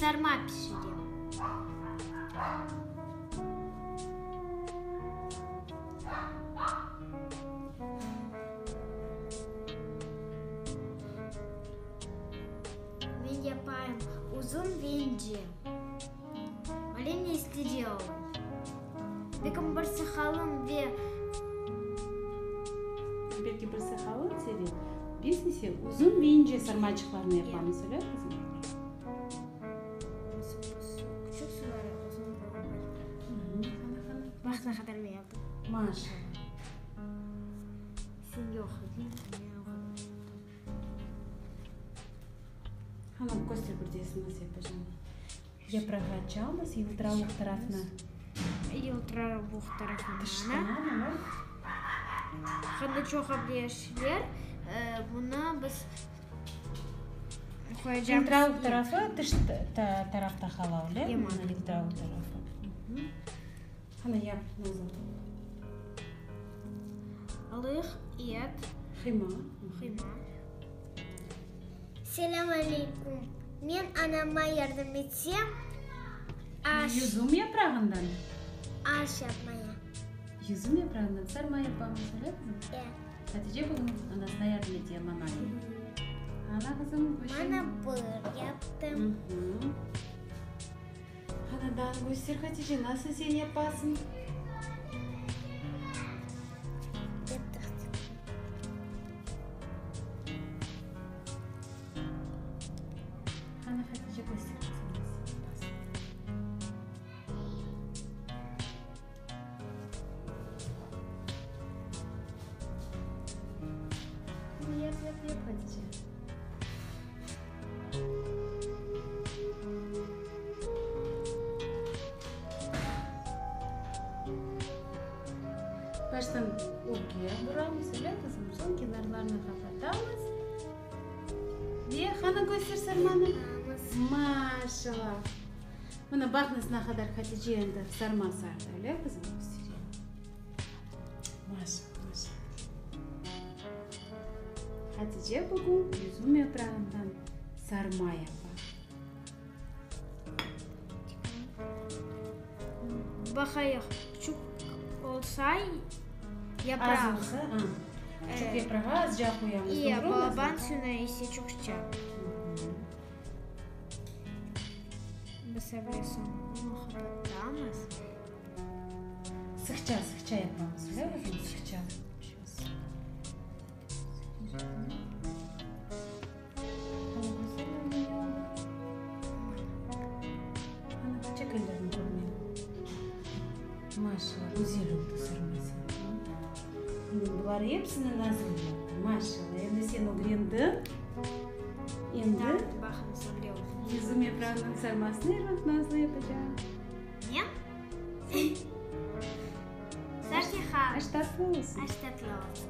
Sarma pişirem. Men yapayım uzun ve ince. Öyle ne istedi olay. Belki birisi qalın ve. Belki birisi qalın seve. Biz ise uzun ve ince sarmaçıqlarnı yapamız, öyle qızım? Küçük suları uzun olmay. Baq ne qadar men yaptım. Maşallah. Sen yoq ediñ, men o qadar yaptım. Hanım, köster bir de nasıl yapacağını. Yaprağı açamız, yıltıravuq tarafını. Yıltıravuq tarafını. Tıştan, öyle. Qanda çoq ableşler, bunı biz qoyacağımız. Yıltıravuq tarafı tış tarafta qala, öyle? Yıltıravuq tarafı. Qana, yap, Nazlı. Alıq et. Qıyma. Qıyma. Selâm aleyküm. Men anama yardım etsem, aş. Yüzüm yaprağından? Aş yapmaya. Yüzüm yaprağından sarma yapamız, öyle qızım? E. Hatice bugün anasına yardım ete, manay. Ana, qızım, Mana bir yaptım. Qanadan köster, Hatice, nasıl sen yapasıñ? Qana, Hatice, köster, qızım, nasıl yapasıñ? Yap, yap, yap, Hatice. Baştan ögge buramız, öyle qızım? Soñ kenarlarını qapatamız. Ve qana köster sarmanı. Maşallah. Mına baqıñız ne qadar Hatice endi sarma sardı, öyle qızım? Köstereyim. Maşallah, maşallah. Hatice bugün yüzüm yaprağından sarma yapa. Baqayıq, küçük olsa yapraq. Az olsa, a. Küçük yaprağa azca qoyamız, İyi, doğru mı? balaban suyuna ise çoqça. Biz öyle soñ bunı qapatamız. Sıqça, sıqça yapamız, öyle mi? Sıqça. Maşallah, güzel oldı sarması. Bular hepsini Nazlı yaptı. Maşallah, endi sen ögrendiñ. Endi yüzüm yaprağınıñ sarmasını er vaqıt Nazlı yapacaq. Men? Sen. Aş tatlı olsun. Aş tatlı olsun.